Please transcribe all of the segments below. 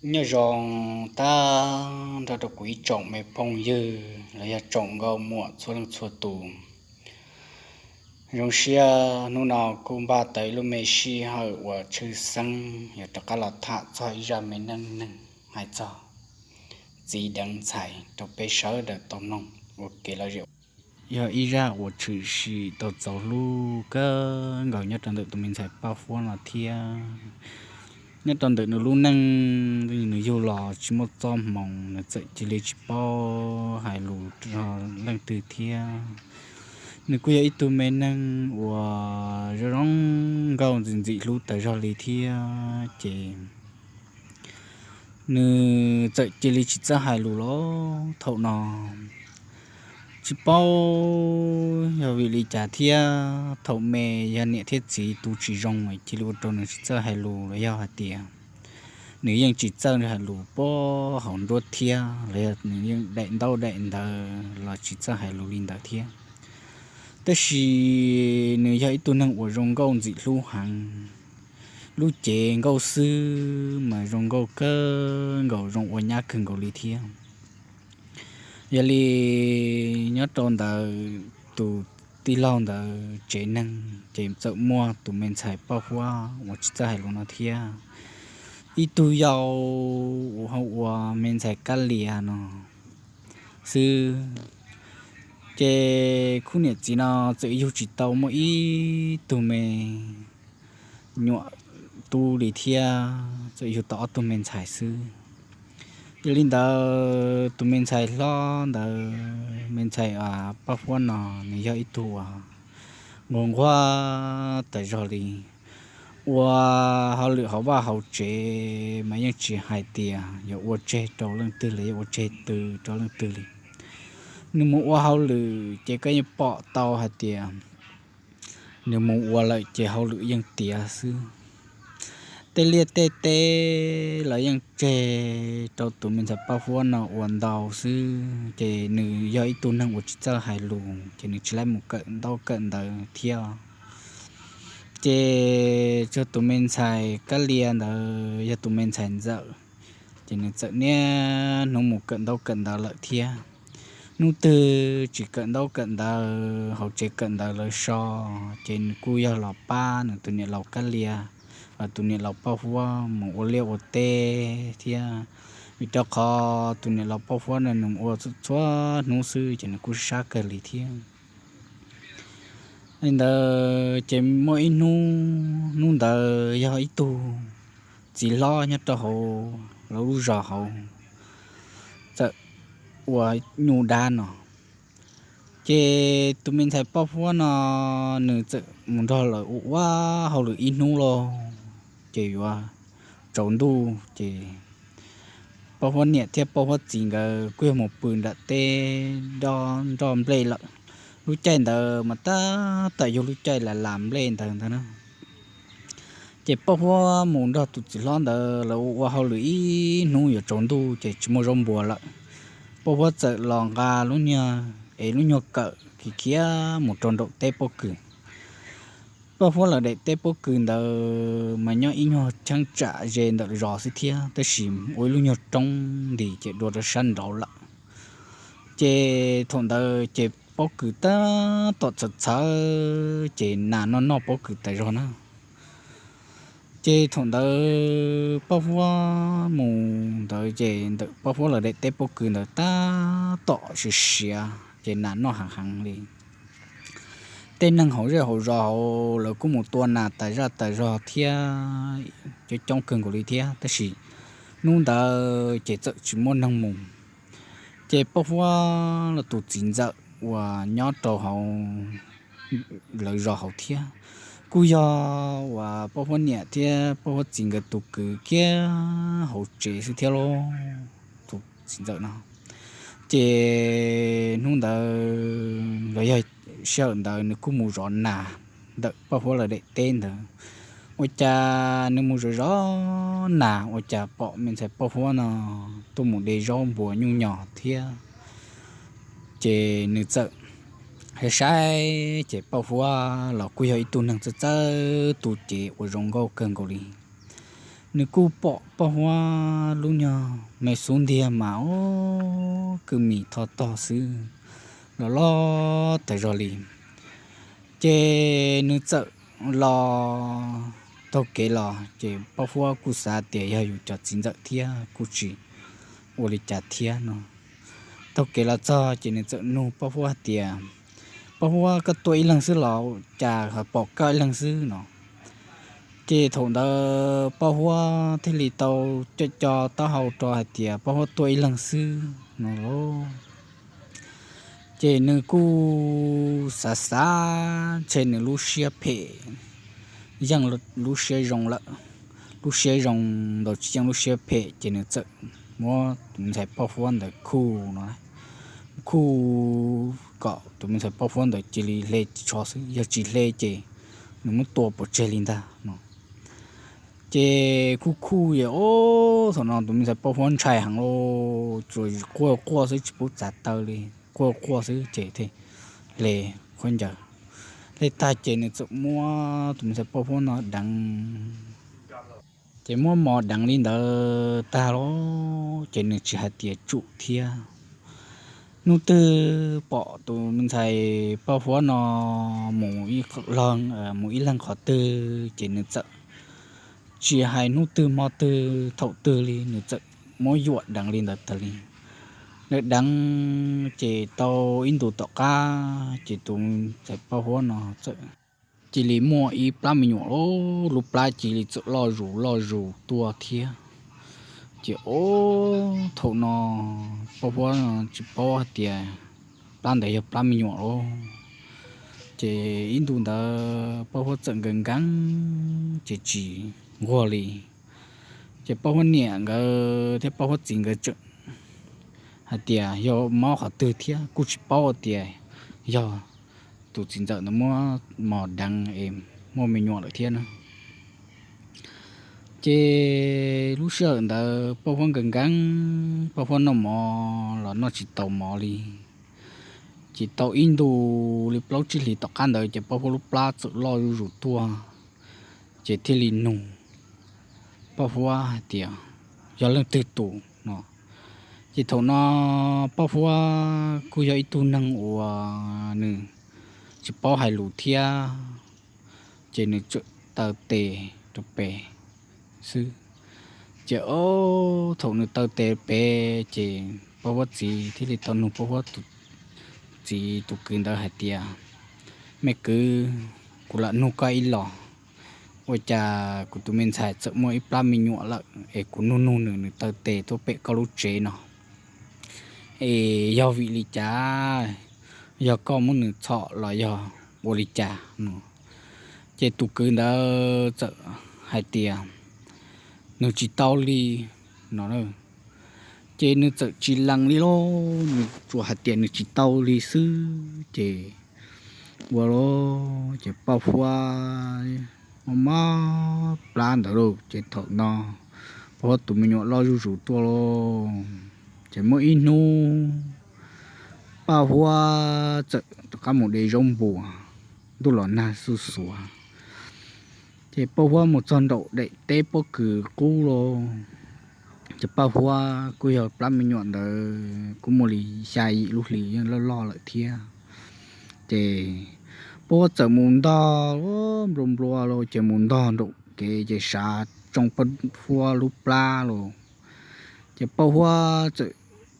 Nyob zoo tag nrho rau kuv ib tsoom me phooj ywg los yog tsoom nkauj muam txhua leej txhua tus. Zoo siab hnub no kuj npaj tau ib lub me sij hawm uas tshwj xeeb yog rov qab los tham txog ib zaj me neej neeg hais txog txiv deev ntxhais rau peb sawv daws tau mloog ua kev lom zem. Yog ib zaj uas tshwm sim tau txaus hlub kawg nkaus nyob rau ntawm tus me ntxhais Paj Huab no thiab. Nyob rau ntawm nws lub neej, nws yug los tsis muaj txoj hmoov, nws txawm cia li tsis paub hais lus rau leej twg thiab. Nws kuj yog ib tug me neeg uas zoo zoo nkauj ntxim ntxim hlub tas zog li thiab ces nws txawm cia li tsis txawj hais lus los thaum no tsis paub yog vim li cas thiab. Thaum me yog niam thiab txiv tu tsis zoo cia li ua rau nws tsis txawj hais lus los yog hais tias nws yeej tsis txawj hais lus puag hauv nruab thiab los yog nws yeej daim ntaub daim ntawv los tsis txawj hais lus li ntawd thiab. Tab sis nws yog ib tug neeg uas zoo nkauj ntxim hlub heev, lub cev nkauj xwb mas zoo nkauj kawg nkaus, zoo ua nyab kawg nkaus li thiab. Yog li nyob rau ntawd tus tij laug ntawd tsev neeg ces txawm muaj tus me ntxhais Paj Huab uas tsis txawj hais lus no thiab ib tug yau uas hu ua me ntxhais Kab Lia no xwb. Ces khub niam txiv no txawm yug tsis tau muaj ib tug me nyuam tub li thiab, txawm yug tau ob tug me ntxhais xwb. Yog li ntawd tus me ntxhais hlob ntawd, me ntxhais Paj Huab no, nws yog ib tug uas nquag nquag tas zog li, ua hauj lwm hauv vaj hauv tsev mas yeej tsis hais tias yuav ua tseg rau leej twg los yog ua tseg tw rau leej twg li. Nws mus ua hauj lwm ces koj yeej pom tau hais tias nws mus ua lawm ces hauj lwm yeej tiav xwb. Tej liaj tej teb los yeej tseg rau tus me ntxhais Paj Huab no ua ntau xwb, ces nws yog ib tug neeg uas tsis txawj hais lus ces nws tsis laib mus kawm ntaub kawm ntawv thiab. Ces tsuas tus me ntxhais Kab Lia ntawd yog tus me ntxhais ntxawm, ces nws txawm niaj hnub mus kawm ntaub kawm ntawv lawm thiab. Hnub twg tsis kawm ntaub kawm ntawv, hauv tsev kawm ntawv lawv so, ces nws kuj yog los pab nws tus niam laus Kab Lia, tus niam laus Paj Huab mus ua liaj ua teb thiab. Vim rau qhov tus niam laus Paj Huab no nws ua txhua hnub xwb ces nws kuj sab kawg li thiab. Li ntawd ces muaj ib hnub, hnub ntawd yog ib tug txiv hlob nyob rau hauv lawv lub zos hauv txawm ua nyuj dab no. Ces tus me ntxhais Paj Huab no nws txawm mus nrog lawv ua ua hauj lwm ib hnub lauj, ces yuav tsaus ntuj ces Paj Huab niam thiab Paj Huab txiv nkawd kuj yog mus pw nram teb nroj nplej lawm. Lub caij ntawd mas tab tom yog lub caij lam las nplej ntawd ntag na. Ces Paj Huab mus nrog tus txiv hlob ntawd lawv ua ua hauj lwm ib hnub yuav tsaus ntuj ces tsis muaj zaub npua lawm. Paj Huab txawm los nqa lub nyuag, es lub nyuag kawm khiav khiav mus rau nraum teb pob kws. Paj Huab lawv daim teb pob kws ntawd mas nyob ib nyuag cheeb tsam ze ntawm zos xwb thiab, tab sis ua ib lub nyuag roob nti ces dua rau sab nraud lawm. Ces thaum ntawd ces pob kws tab tom txhawv txhawv ces nas noj noj pob kws tas zog na. Ces thaum ntawd Paj Huab mus ntawd ces ntawm Paj Huab lawv daim teb pob kws ntawd tab tom siav siav ces nas noj heev heev li. Tej neeg hauv zej hauv zos hauv lawv kuj mus tua nas tas zaj tas zog thiab, coob coob kawg nkaus li thiab, tab sis hnub ntawd ces txawm tsis muaj neeg mus. Ces Paj Huab los tus txiv ntxawm uas nyob rau hauv lawv zos hauv thiab, kuj yog uas Paj Huab niam thiab Paj Huab txiv nkawd tus kwv kiag hauv tsev xwb thiab lauj, tus txiv ntxawm no. Ces hnub ntawd los yog sij hawm ntawd nws kuj mus zov nas ntawm Paj Huab lawv daim teb ntawd. Ua cas nws mus zov zov nas ua cas pom me ntxhais Paj Huab no tuaj mus de zaub npua nyuj nyos thiab. Ces nws txawm saib saib ces Paj Huab los kuj yog ib tug neeg txawj txawj tu cev uas zoo nkauj kawg nkaus li. nws kuj pom Paj Huab lub nyuag me xub ntiag mas ub kwj mis tho tog xwb, los loj tag zog li. Ces nws txawm los taug kev los ces Paj Huab kuj xav tias yog yus cov txiv ntxawm thiab kuj tsis ua li cas thiab no. Taug kev los txog ces nws txawm nug Paj Huab hais tias, Paj Huab, koj tuaj ib leeg xwb los cas ho pom koj ib leeg xwb no? Ces thaum ntawd Paj Huab thiaj li tau co co taub hau rau hais tias Paj Huab tuaj ib leeg xwb no lauj. Ces nws kuj xav xav ntshe nws lub siab phem yeej lub siab zoo lawm, lub siab zoo ntau tsis yeej lub siab phem, ces nws txawm muab tus me ntxhais Paj Huab ntawd khuj no, khuj kom tus me ntxhais Paj Huab ntawd cia li hle tsho xwb, yog tsis hle ces nws muab tua pov tseg li ntag no. Ces khuj khuj ces ub thaum no tus me ntxhais Paj Huab ntshai heev lauj, tsuas quaj quaj xwb tsis pub txav taw li, quaj quaj xwb ces thiaj hle khaub ncaws, hle tag ces nws txawm muab tus me ntxhais Paj Huab no deev. Ces muab mos deev li ntawd tag los ces nws tsis hais tias tsum thiab. Hnub twg pom tus me ntxhais Paj Huab no mus ib leeg qhov twg ces nws txawm tsis hais hnub twg hmo twg thaum twg li, nws txawm muab yuam deev li ntawd tas li. Nws deev ces tau ib ntus tom qab ces tus ntxhais Paj Huab no txawm cia li muaj ib plab me nyuam, lub plab cia li txawm loj zus loj zus tuaj thiab. Ces ub thaum no Paj Huab tsis paub hais tias plab ntawd yog plab me nyuam lauj. Ces ib ntus ntawd Paj Huab txawm nkees nkees ces tsis nquag li. Ces Paj Huab niam nkawd thiab Paj Huab txiv nkawd tseem hais tias yog mob qhov twg thiab, kuj tsis paub tias yog tus txiv ntxawm ntawd muab mos deev es muaj me nyuam lawm thiab na. Ces lub sij hawm ntawd Paj Huab nkees nkees, Paj Huab noj mov los noj tsis tau mov li. Ces tau ib ntus li plaub tsib hlis tom qab ntawd ces Paj Huab lub plab txawm loj zuj zus tuaj, ces thiaj li nug Paj Huab hais tias yog leej twg tus no. Ces thaum no Paj Huab kuj yog ib tug neeg uas nws tsis paub hais lus thiab, ces nws txawm taw tes rau pem xwb. Ces ub thaum nws taw tes pem ces Paj Huab txiv thiaj li tau nug Paj Huab tus txiv tus kwv ntawd hais tias, me kwv, kuv lam nug koj ib los, ua cas kuv tus me ntxhais txawm muaj ib plab me nyuam lawm es kuv nug nug nws, nws taw tes tuaj pem koj lub tsev no, es yog vim li cas? Yog koj muab nws txhom los yog ua li cas no? Ces tus kwv ntawd txawm hais tias nws tsis tau li no. Ces nws txawm tsis lees li lauj, nws tsuas hais tias nws tsis tau li xwb. Ces ua los ces Paj Huab mob mob plab ntawd lauj, ces thaum no Paj Huab tus me nyuam loj zuj zus tuaj lauj. Ces muaj ib hnub Paj Huab txawm rov qab mus de zaub npua, ntuj los nag xuj xuav. Ces Paj Huab mus txog nraum daim teb pob kws qub lauj. Ces Paj Huab kuj yog plab me nyuam ntawd kuj muaj li xya yim lub hli, yeej loj loj lawm thiab. Ces Paj Huab txawm mus ntog nplua nplua lauj, ces mus ntog nraum kev ces sav tsoo Paj Huab lub plab lauj. Ces Paj Huab txawm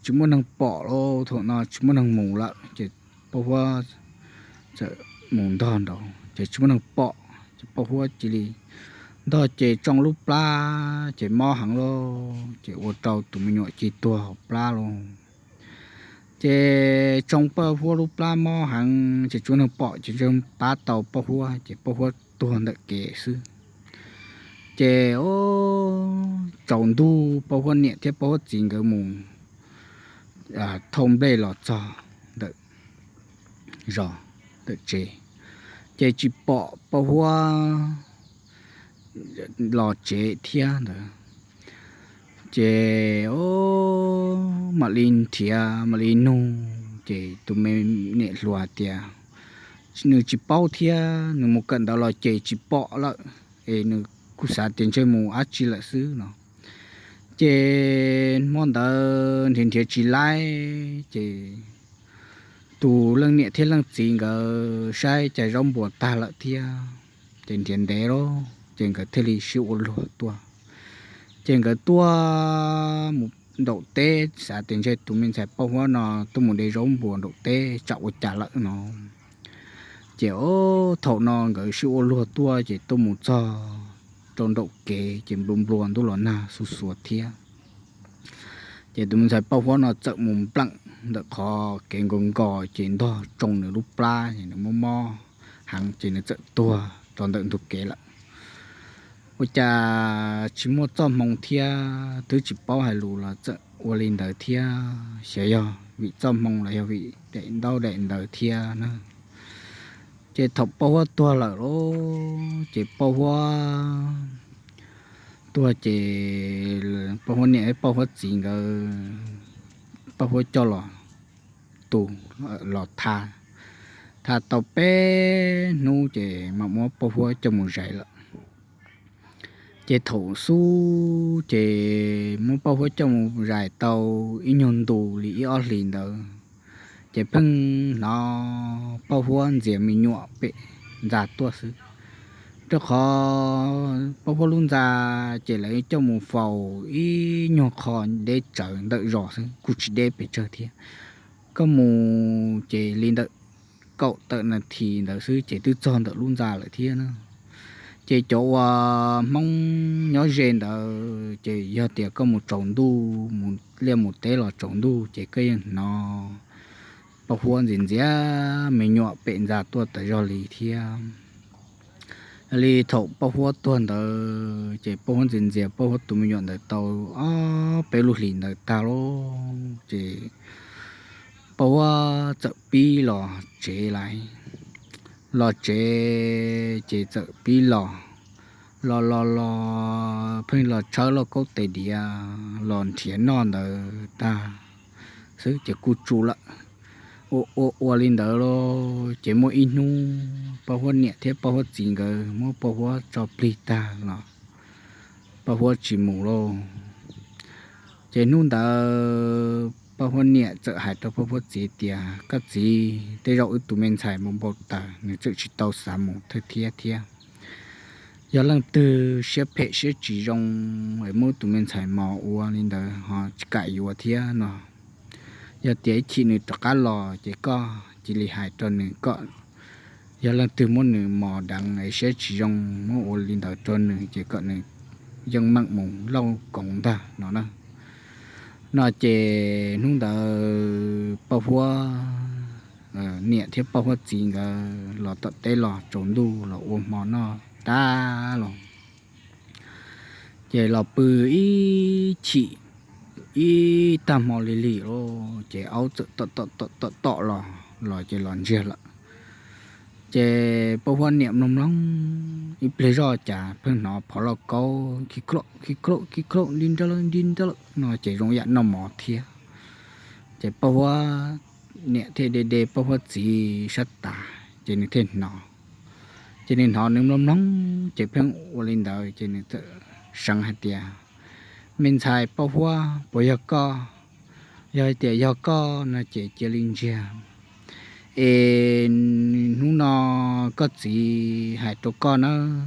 tsis muaj neeg pom lauj, thaum no tsis muaj neeg mus lawm ces Paj Huab txawm mus ntog nraud ces tsis muaj neeg pom, ces Paj Huab cia li ntog ces tsoo lub plab ces mob heev lauj, ces ua rau tus me nyuam cia li tuag hauv plab lauj. Ces tsoo Paj Huab lub plab mob heev ces tsis muaj neeg pom ces tsis pab tau Paj Huab ces Paj Huab tuag ntawm kev xwb. Ces tsaus ntuj Paj Huab niam thiab Paj Huab txiv nkawd mus thauj nplej los txog ntawm zos, ntawm tsev, ces tsis pom Paj Huab los tsev thiab ntawd. Ces mam li nrhiav mam li nug ces tus me niam hluas tias nws tsis paub thiab, nws mus kawm ntawv los ces tsis pom lawm, es nws kuj xav tias ntshe mus dab tsi lawm xwb no. Ces hmo ntawd nrhiav nrhiav tsis laib ces tus leej niam thiab leej txiv nkawd saib cas zaub npuas tag lawm thiab, ces nrhiav ntev lawm ces nkawd thiaj li sib ua luag tuaj. Ces nkawd tuaj mus nraum teb, xav tias ntshe tus me ntxhais Paj Huab no tuaj mus de zaub npuas nraum teb tsam ua cas lawm no. Ces thaum no nkawd sib ua luag tuaj ces tuaj mus txog rau nraum kev ces nplua nplua ntuj los nag xuv xuav thiab. Ces tus me ntxhais Paj Huab no txawm mus npleem ntawm qhov kev nkaus nkos ces ntog tsoo nws lub plab es nws mob mob heev ces nws txawm tuag rau ntawm ntug kev lawm. Ua cas tsis muaj txoj hmoo thiab twb tsis paub hais lus los txawm ua li ntawd thiab, xyov yog vim txoj hmoo los yog vim daim ntaub daim ntawv thiab na. Ces thaum Paj Huab tuag lawm lauj, ces Paj Huab tuag ces Paj Huab niam thiab Paj Huab txiv nkawd, Paj Huab coj los tu, los tha, tha tau peb hnub ces mam muab Paj Huab coj mus zais lawm. Ces thaum xub ces muab Paj Huab coj mus zais tau ib nyuag ntu li ib ob hlis ntawd, ces pheej hnov Paj Huab ntxias me nyuam pem ntxa tuaj xwb. Rau qhov Paj Huab lub ntxa ces lawv coj mus faus ib nyuag qho deb tsawv ntawm zos xwb, kuj tsis deb pes tsawg thiab. Koj mus ces li ntawm kaum tawm nas this ntawd xwb ces twb txog ntawm lub ntxa lawm thiab na. Ces cov uas Hmoob nyob ze ntawd ces yog tias koj mus tsaus ntuj mus liaj mus teb los tsaus ntuj ces koj yeej hnov Paj Huab ntxias ntxias me nyuam pem ntxa tuaj tas zog li thiab. Li thaum Paj Huab tuag ntawd ces Paj Huab ntxias ntxias Paj Huab tus me nyuam ntawd tau ob peb lub hlis ntawd tag lawm ces Paj Huab txawm pib los tsev lawm. Los tsev ces txawm pib los, los los los pheej los tshawb lauj kaub tes diav los nrhiav noj ntawd tag xwb ces kuj tsum lawm. Ua ua ua li ntawd lauj ces muaj ib hnub Paj Huab niam thiab Paj Huab txiv nkawd muab Paj Huab tso plig tag los Paj Huab tsis mus lauj. Ces hnub ntawd Paj Huab niam txawm hais rau Paj Huab txiv tias, Koj txiv, tej zaum wb tus me ntxhais mus npau taws nws txawm tsis tau xav mus thiab thiab. Yog leej twg siab phem siab tsis zoo es muab tus me ntxhais mos ua li ntawd ho tsis kam yuav thiab no. Yog tias ib chim nws rov qab los ces koj cia li hais rau nws kom, yog leej twg muab nws mos deev es siab tsis zoo muab ua li ntawd rau nws ces kom nws yeej meem mus lauj koov ntag no na. No ces hnub ntawd Paj Huab niam thiab Paj Huab txiv nkawd los tom teb los tsaus ntuj los ua hmo noj tag los ces los pw ib chim ib tag hmo lig lig los ces aub txawm tom tom tom tom los, los ces los ntsiag lawm. Ces Paj Huab niam mloog mloog ib pliag zoj cas pheej hnov phov lauj kaub khi khlaum khi khlaum khi khlaum nti nrab lawm nti nrab lawm no ces zoo yam noj mov thiab. Ces Paj Huab niam thiaj de de Paj Huab txiv sab tas ces nws thiaj hnov. Ces nws hnov nws mloog mloog ces pheej ua li ntawd ces nws txawm seev hais tias, Me ntxhais Paj Huab, puas yog koj? Yog hais tias yog koj no ces cia li ntsiag es hnub no koj txiv hais rau koj nawb,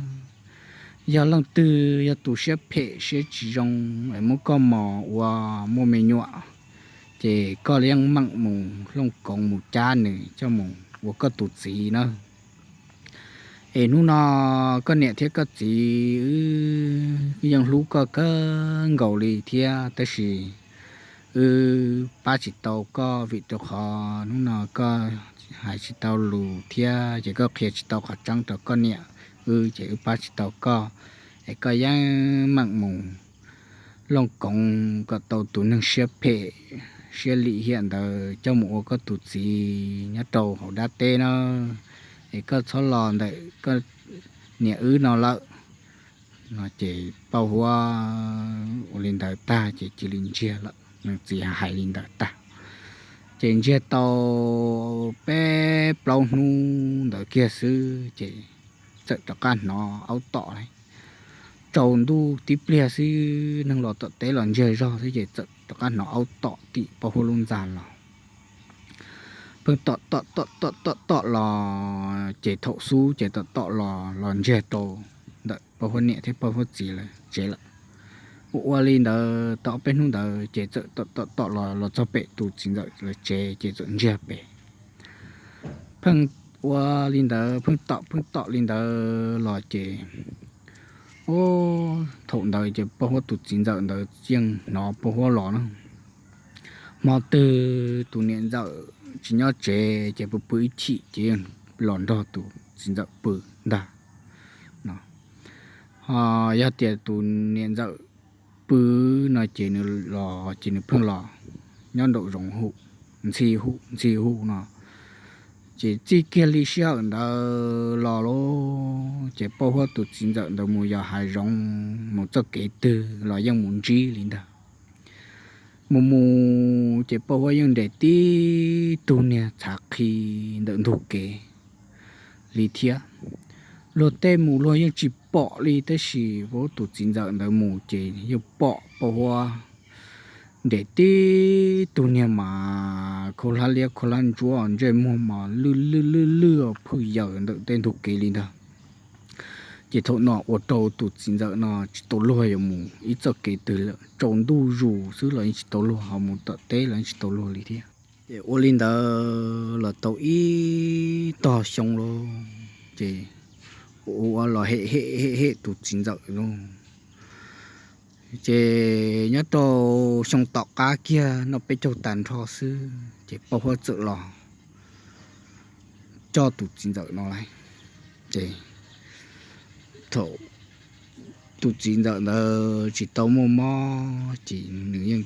yog leej twg yog tus siab phem siab tsis zoo es muab koj mos ua muaj me nyuam, ces koj yeej meem mus looj koov mus cab nws coj mus ua koj tus txiv na. Es hnub no koj niam thiab koj txiv wb yeej hlub koj kawg nkaus li thiab, tab sis wb pab tsis tau koj vim rau qhov hnub no koj hais tsis tau lus thiab ces koj qhia tsis tau qhov tseeb rau koj niam wb, ces wb pab tsis tau koj. Es koj yeej meem mus looj koov kom tau tus neeg siab phem siab lim hiam ntawd coj mus ua koj tus txiv nyob rau hauv dab teb na. Es koj txhob los ntawm koj niam wb no lawm. No ces Paj Huab ua li ntawd tag ces cia li ntsiag lawm, nws txiv hais li ntawd tag. Ces ntsiag tau peb plaub hnub ntawd kiag xwb ces txawm rov qab hnov aub tom lawm. tsaus ntuj tib pliag xwb, neeg los tom teb los ntsiag zog xwb ces txawm rov qab hnov aub tom tim Paj Huab lub ntxa los. Pheej tom tom tom tom tom tom los ces thaum xub ces tom tom los los ntsiag rau ntawm Paj Huab niam thiab Paj Huab txiv lawv tsev lawm. Ua ua li ntawd tau ob peb hnub ntawd ces txawm tom tom tom los los txog pem tus txiv ntxawm lawv tsev ces txawm ntsiag pem. Pheej ua li ntawd, pheej tom pheej tom li ntawd los ces, o, thaum ntawd ces Paj Huab tus txiv ntxawm ntawd yeej hnov Paj Huab los na. Hmo twg tus niam ntxawm tsis nyob tsev ces pw pw ib chim ces yeej los nrog tus txiv ntxawm pw ntag. Ho yog tias tus niam ntxawm pw no ces nws los ces nws pheej los nyob nraum zoov hu, ntxhi hu ntxhi hu no. Ces txij kiag li sij hawm ntawd los lauj, ces Paj Huab tus txiv ntxawm ntawd mus yos hav zoov mus txoj kev twg los yeej mus ntsib li ntag. Mus mus ces Paj Huab yeej nres tib tug niag txhav qhi ntawm ntug kev li thiab. Luag tej mus luag yeej tsis pom li, tab sis Paj Huab tus txiv ntxawm ntawd mus ces yeej pom Paj Huab nres tib tug niag mas khaub hlab liab khaub hlab ntsuab, ntsej muag mas lwj lwj lwj lwj phwj yaws ntawm tej ntug kev li ntag. Ces thaum no ua rau tus txiv ntxawm no tsis tau luag yuav mus ib txoj kev twg lawm, tsaus ntuj zus xwb los yeej tsis tau luag, ho mus tom teb los yeej tsis tau luag li thiab. Ces ua li ntawd los tau ib tog xyoo lauj, ces ua ua los hem hem hem hem tus txiv ntxawm lauj. Ces nyob rau xyoo tom qab kiag noj peb caug tag nrho xwb ces Paj Huab txawm los coj tus txiv ntxawm no lawm. Ces thaum tus txiv ntxawm ntawd tsis tau muaj mob ces nws yeej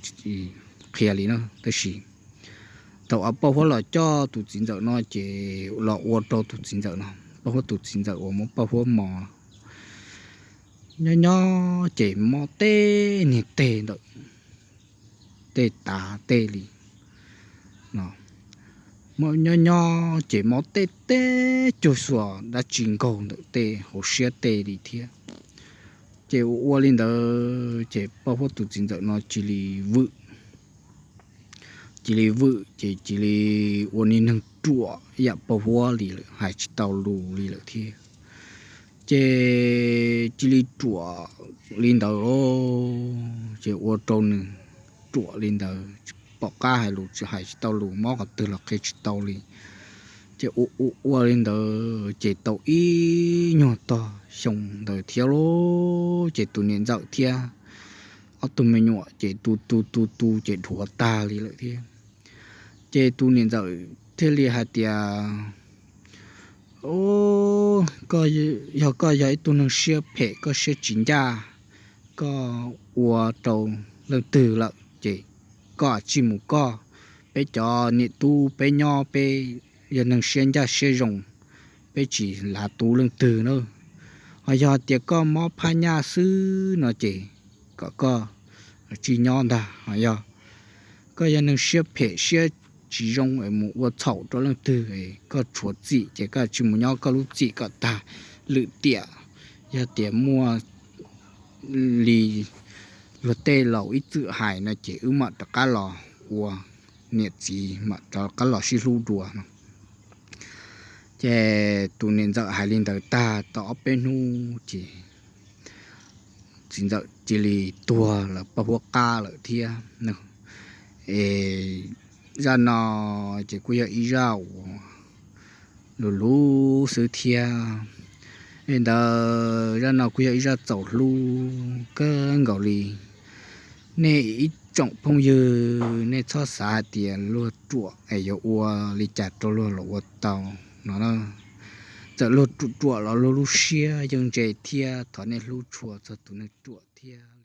qhia li na, tab sis thaum uas Paj Huab los coj tus txiv ntxawm no ces los ua rau tus txiv ntxawm no, Paj Huab tus txiv ntxawm uas muab Paj Huab mos nyob nyob ces mob tej niag teg ntawm tej tav tej li no. Nyob nyob ces mob tej teb cuag xuas dab tsi nkaug ntawm tej hauv siab tej li thiab. Ces ua ua li ntawd ces Paj Huab tus txiv ntxawm no cia li vwm, cia li vwm ces cia li ua niag neeg ruam yam Paj Huab li lawm, hais tsis tau lus li lawm thiab. Ces cia li ruam li ntawd lauj, ces ua rau nws ruam li ntawd tsis pom qab hais lus, tsis hais tsis tau lus, mob qhov twg los qhia tsis tau li. Ces ua ua ua li ntawd ces tau ib nyuag tog xyoo ntawd thiab lauj, ces tus niam ntxawm thiab ob tug me nyuam ces tu tu tu tu ces dhuav tag li lawm thiab. Ces tus niam ntxawm thiaj li hais tias, Yog koj yog ib tug neeg siab phem, koj siab tsis ncaj, koj ua rau leej twg lawm ces koj tsij mus koj. Peb cov niam tub peb nyob peb yog neeg siab ncaj siab zoo, peb tsis lav tu leej twg na. Ho yog tias koj mob phab nyaj xwb no ces kom koj tsij nyob ntag. Ho yog koj yog neeg siab phem siab tsis zoo es mus ua txhaum rau leej twg, koj tshuav txim ces koj tsij mus nyob koj lub txim kom tag lwm tiam. Yog tias muaj li luag tej laus ib txwm hais no ces wb mam rov qab los ua niam txiv, mam rov qab los sib hlub dua no. Ces tus niam ntxawm hais li ntawd tag tau ob peb hnub ces txiv ntxawm cia li tuag lawm, Paj Huab qab lawm thiab. Es zaj no ces kuj yog ib zaj uas luv luv xwb thiab. Li ntawd zaj no kuj yog ib zaj txaus hlub kawg nkaus li. Nej ib tsoom phooj ywg nej txhob xav hais tias luag ruam es yuav ua li cas rau luag los ua tau no. Txawm luag ruam ruam los luag lub siab yeej ntse thiab, thov nej hlub tshua txog tus neeg ruam thiab.